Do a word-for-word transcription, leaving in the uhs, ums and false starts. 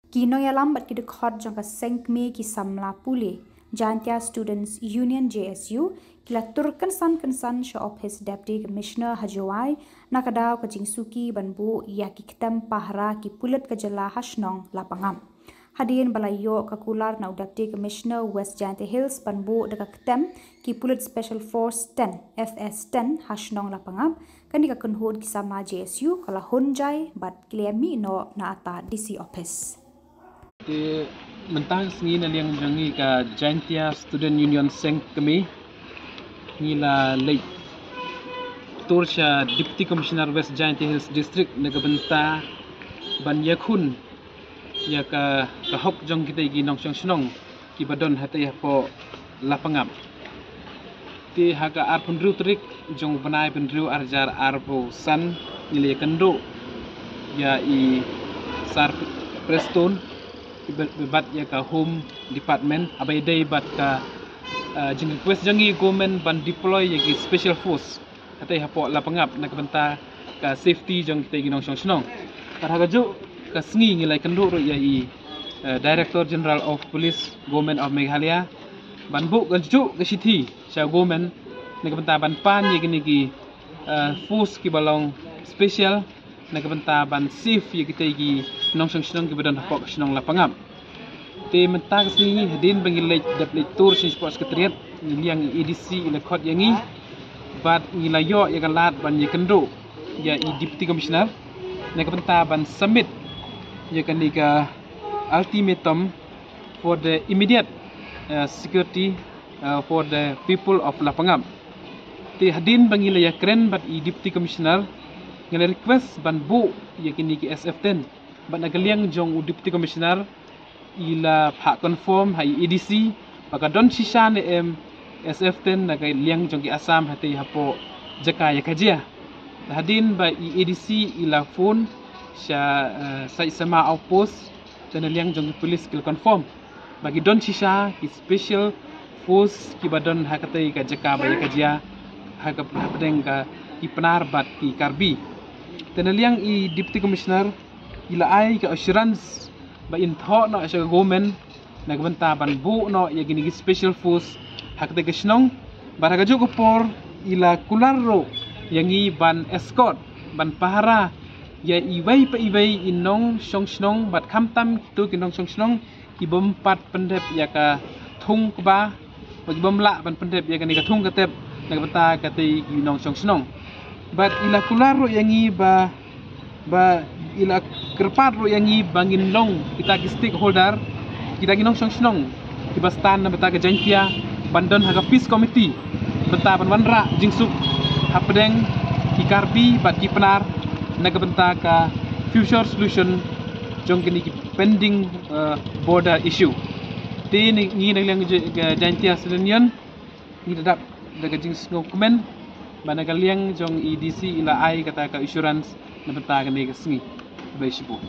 Ki nongïalam bad ki dkhot jong ka seng kmie ki samla pule Jaintia Students Union, J S U, ki la tur kynsan kynsan sha ophis Deputy Commissioner ha Jowai na ka daw ka jingsuki ban buh ïa ki ktem pahara ki pulit ka jylla ha shnong Lapangap. Hadien ba la ïoh ka kular na u Deputy Commissioner West Jaintia Hills ban buh da ka ktem ki pulit Special Force ten, F S ten, ha shnong Lapangap, kane ka kynhun ki samla J S U ka la hun jai bad ki la mih noh na ata D C office. Te mynta ka sngi na liang jong ngi ka Jaintia Student Union seng kmie, ngi la leit tur sha Deputy Commissioner West Jaintia Hills District na ka bynta ban ïakhun ïa ka, ka hok jong kita ki nongshong shnong kiba don hatei hapoh Lapangap. Te ha ka arphew hynriew tarik jong u bnai hynriew arhajar arphew san ngi la ïakynduh ïa i Sir Prestone, i ba-, bad ïa ka Home Department, haba ïadei bad ka, uh, jing request jong ngi government ban deploy ïa ki special force hatei hapoh Lapangap na ka bynta ka safety jong kita ki nongshong shnong. Bad ha kajuh ka sngi ngi la ïakynduh ruh ïa i, uh, Director General of Police, Government of Meghalaya, ban buh kajuh ka shithi sha government na ka bynta ban pan ïa kine ki, uh, force kiba long special na ka bynta ban safe ïa kita ki nongshong shnong kiba don hapoh ka shnong Lapangap. Te mynta ka sngi hadien ba ngi leit, dep leit tur sha Sports Secretariat, na liang i A D C i la khot ïa ngi bad ngi la ïoh ïa ka lad ban ïakynduh ïa i Deputy Commissioner na ka bynta ban submit ïa kane ka ultimatum for the immediate, uh, security, uh, for the people of Lapangap. Te hadien ba ngi la ïakren bad i Deputy Commissioner, ngi la request ban buh ïa kine ki S F ten. Bad na ka liang jong u Deputy Commissioner i la phah confirm ha i A D C ba ka don shisha ne em S F ten na ka liang jong ki Assam hatei hapoh jaka ïa ka jia. Hadien ba i A D C i la phone sha, eh, Saitama outpost, te na liang jong ki police ki la confirm ba ki don shisha ki special force kiba don ha katei ka jaka ba ïa ka jia, ha ka, hapdeng ka ki Pnar bad ki Karbi. Te na liang i Deputy Commissioner i la ai ka assurance ba in thoh noh sha ka government na ka bynta ban buh noh ïa kine ki special force ha katei ka shnong. Bad ha kajuh ka por i la kular ruh ïa ngi ban escort, ban pahara ïa iwei pa iwei i nongshong shnong, bad khamtam kito ki nongshong shnong ki bym pat pyndep ïa ka thung kba, ba ki bym lah ban pyndep ïa kane ka thung ka tep na ka bynta katei ki nongshong shnong. Bad i la kular ruh ïa ngi ba, ba i la kyrpad ruh ïa ngi ba ngin long kita ki stakeholder, kita ki nongshong shnong kiba stand na bynta ka Jaintia ban don ha ka peace committee bynta ban wanrah jingsuk hapdeng ki Karbi bad ki Pnar na ka bynta ka future solution jong kine ki pending, uh, border issue. Te ngi na liang J-, Jaintia Student Union ngi da dap da ka jingsngewkmen ba na ka liang jong i A D C i la ai kata ka assurance na bynta kane ka sngi. Khublei shibun.